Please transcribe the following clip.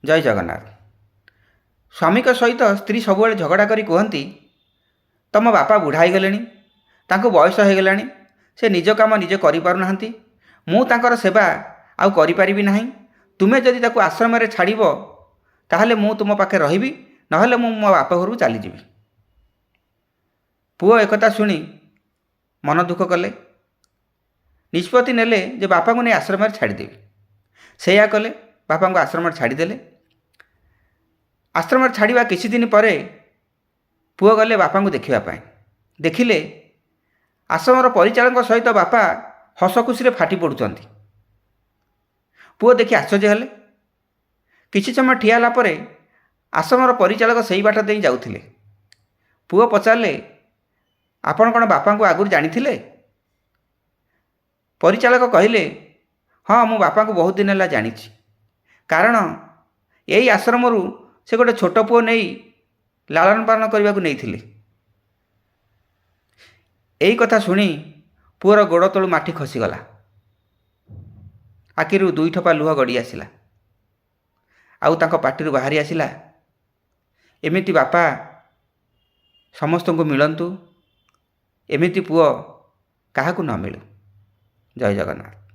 ଜୟ ଜଗନ୍ନାଥ। ସ୍ୱାମୀଙ୍କ ସହିତ ସ୍ତ୍ରୀ ସବୁବେଳେ ଝଗଡ଼ା କରି କୁହନ୍ତି, ତମ ବାପା ବୁଢ଼ା ହେଇଗଲେଣି, ତାଙ୍କୁ ବୟସ ହେଇଗଲାଣି, ସେ ନିଜ କାମ ନିଜେ କରିପାରୁନାହାନ୍ତି, ମୁଁ ତାଙ୍କର ସେବା ଆଉ କରିପାରିବି ନାହିଁ। ତୁମେ ଯଦି ତାକୁ ଆଶ୍ରମରେ ଛାଡ଼ିବ, ତାହେଲେ ମୁଁ ତୁମ ପାଖରେ ରହିବି, ନହେଲେ ମୁଁ ମୋ ବାପ ଘରକୁ ଚାଲିଯିବି। ପୁଅ ଏକଥା ଶୁଣି ମନ ଦୁଃଖ କଲେ। ନିଷ୍ପତ୍ତି ନେଲେ ଯେ ବାପାଙ୍କୁ ନେଇ ଆଶ୍ରମରେ ଛାଡ଼ିଦେବି। ସେଇଆ କଲେ। ବାପାଙ୍କୁ ଆଶ୍ରମରେ ଛାଡ଼ିଦେଲେ। ଆଶ୍ରମରେ ଛାଡ଼ିବା କିଛି ଦିନ ପରେ ପୁଅ ଗଲେ ବାପାଙ୍କୁ ଦେଖିବା ପାଇଁ। ଦେଖିଲେ, ଆଶ୍ରମର ପରିଚାଳକଙ୍କ ସହିତ ବାପା ହସ ଖୁସିରେ ଫାଟି ପଡ଼ୁଛନ୍ତି। ପୁଅ ଦେଖି ଆଶ୍ଚର୍ଯ୍ୟ ହେଲେ। କିଛି ସମୟ ଠିଆ ହେଲା ପରେ ଆଶ୍ରମର ପରିଚାଳକ ସେଇ ବାଟ ଦେଇ ଯାଉଥିଲେ। ପୁଅ ପଚାରିଲେ, ଆପଣ କ'ଣ ବାପାଙ୍କୁ ଆଗରୁ ଜାଣିଥିଲେ? ପରିଚାଳକ କହିଲେ, ହଁ, ମୁଁ ବାପାଙ୍କୁ ବହୁତ ଦିନ ହେଲା ଜାଣିଛି, କାରଣ ଏଇ ଆଶ୍ରମରୁ ସେ ଗୋଟେ ଛୋଟ ପୁଅ ନେଇ ଲାଳନ ପାଳନ କରିବାକୁ ନେଇଥିଲେ। ଏଇ କଥା ଶୁଣି ପୁଅର ଗୋଡ଼ ତଳୁ ମାଟି ଖସିଗଲା। ଆଖିରୁ ଦୁଇ ଠୋପା ଲୁହ ଗଡ଼ି ଆସିଲା ଆଉ ତାଙ୍କ ପାଟିରୁ ବାହାରି ଆସିଲା, ଏମିତି ବାପା ସମସ୍ତଙ୍କୁ ମିଳନ୍ତୁ, ଏମିତି ପୁଅ କାହାକୁ ନ ମିଳୁ। ଜୟ ଜଗନ୍ନାଥ।